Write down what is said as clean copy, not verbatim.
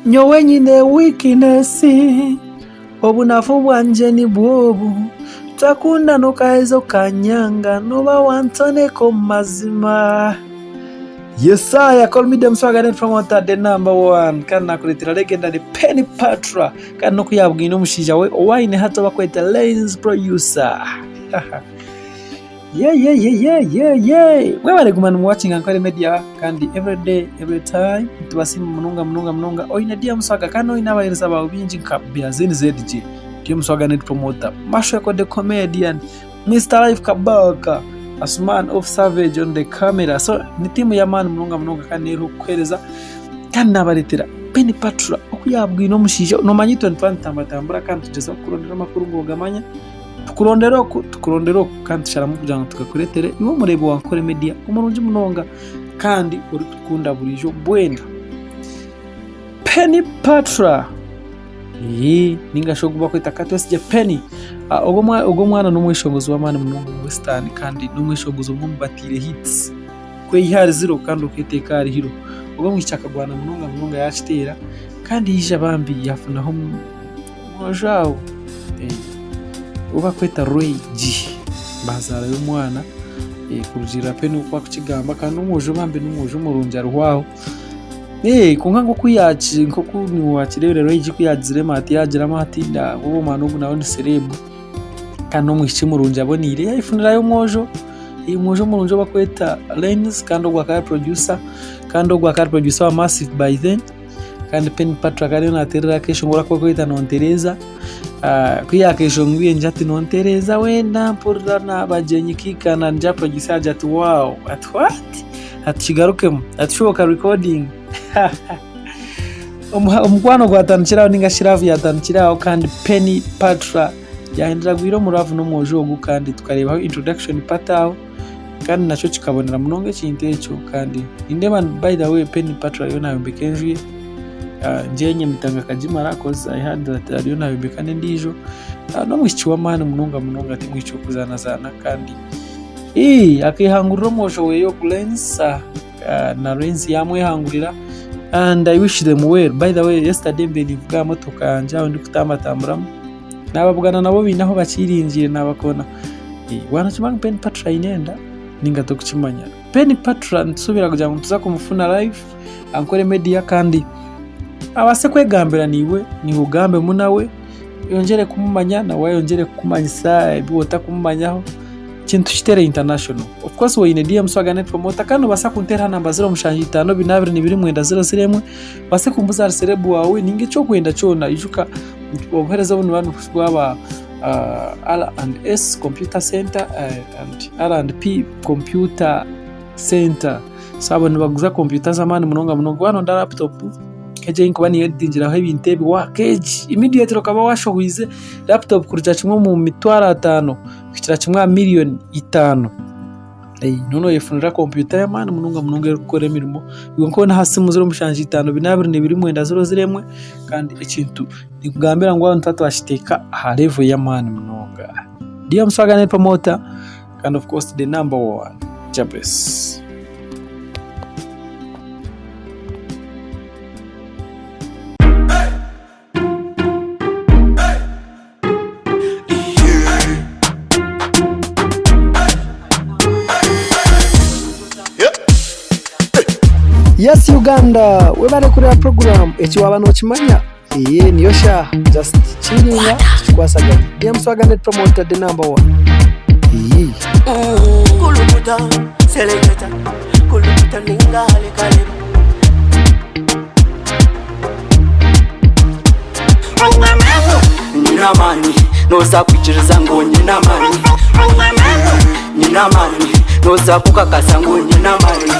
Nyowe nyine weakness, obunafu bwangye nibwo obu, Twakundana okaheza okanyanga, noba wantoneka omu mazima. Yesaya call me the Muswaga net promoter the number one kandi nakureetera legendary Penny Patra kandi n'oku yabwine omushaija we ou aine hati ou bakweta Lens Producer. Ye ye ye ye ye ye mwebare kuguma nimuwakinga Nkore Media kandi every day every time nitubasiima munonga munonga munonga oine DM Swaga kandi oine abaheereza baawe baingi nka Biazin ZJ, DM Swaga net promoter, Mashweko the comedian, Mister Life Kabaka, Asuman of Savage on the camera so ni tiimu y'amaani munonga munonga kandi neeruha okukuheereza kandi naabareetera Penny Patra oku yaabwine omushaija noomanya itwe nituba nitutambatambura kandi tugyezaho kukurondera amakuru ngu ogamanye. Tukurondera oku, tukurondera oku kandi tusharamu kugira ngu tugakureetere iwe omureebi wa Nkore Media omurungi munonga kandi orikutukunda buriijo mbwenu. Penny Patra Ii, ninga shi ogu barikweta Katwesigye Penny. Ah, ogwo omwa- ogwo omwana n'omweshongozi w'amaani munonga omu Western kandi n'omweshongozi omwe omu bataire hits. Kweyiha ahari ziro kandi okeeteeka ahari hiro. Ogwo omwishiki akagwana munonga munonga yaakiteera kandi yaija bambi yaafunaho Omwojo aho ou barikweta Ray G bazaarayo omwana kurugiirira Penny oku arikukigamba kandi n'omwojo bambi n'omwojo murungi ariho aho. Kwonka nk'oku wakireebire Ray G ku yaagiziremu ati yaagiramu ati ogwo omwana ogu nawe ni serebu kandi n'omwishiki murungi aboneire yayefunirayo omwojo, omwojo murungi ou barikweta Lens kandi ogwo akaba ari producer kandi ogwo akaba ari producer wa Massive by then. Kandi Penny Patra akaba ariyo naateerera akeeshongoro aku barikweta Nontereeza. Ku yaakeshongwire ngira ati Nontereeza weena mpurira naabagyenyi kaikana ningira producer yaagira ati wow ati what? Ati kigarukemu ati shuba oka recordinga. Omukwano gwatandikira aho ninga shi love yaatandikira aho kandi Penny Patra yaahindura agwire omu love n'omwojo ogu kandi tukareebaho introduction party aho. Kandi nakyo kikabonera munonga ekintu ekyo kandi nindeeba by the way Penny Patra ariyo nayombeka enju ye ngyeye Nyamitanga akagimara coz I heard that ariyo nayombeka n'endiijo n'omwishiki w'amaani munonga munonga ti mwishiki w'okuzaanazaana kandi akehangurira omwojo weye ogu Lens na Lens yamwehangurira and I wish them well. By the way yesterday mbaire ninvuga aha motoka yangye aho ndikutambatamburamu nababugana nabo baine ahu bakiringiire nabakoona. Waanakimanya ngu Penny Patra aine enda nainga torikukimanya? Penny Patra nitusuubira kugira ngu nituza kumufuna live Ankore Media kandi abaase kwegambira naiwe, naiwe ogambemu nawe, oyongyere kumumanya nawe ayongyere kukumanyisa ebi otarikumumanyaho, ekintu tukiteere international. Of course oine DM Swaga Net Promoter kandi noobaasa kunteera aha namba 07 5 4 29 00 1 obaase kumbuuza ahari serebu waawe nainga eki orikwenda kyona. Ijuka obuheereza obu nibuba nibwaba R and S computer center and R and P computer center. So abo nibaguza kompyuta z'amaani munonga munonga. Waaba nooyenda laputopu nk'egi ei ndikuba ninyeditingiraho ebintu ebi waaka egi immediately okaba waashohoize laputopu kurugira kimwe omu mitwaro ataano kuhikira kimwe aha miriyoni itaano. Noba nooyefunira kompyuta y'amaani munonga munonga erikukora emirimo. Iwe nk'obu n'aha simu 07 5 4 29 00 1 kandi ekintu ninkugambira ngu nituba twakiteeka aha level y'amaani munonga. DM Swagger Net Promoter and of course the number one Jabez. Yes Uganda webare kureba program eki waba nokimanya eye niyo shaaha just chillinga tukikwasaganye DM Swagger Net Promoter the number one iyii. Kulukuta, seleketa, kulukuta ninga lekaleba. Nyine amaani noza kwikiriza ngu nyine amaani Nyine amaani noza kukakasa ngu nyine amaani.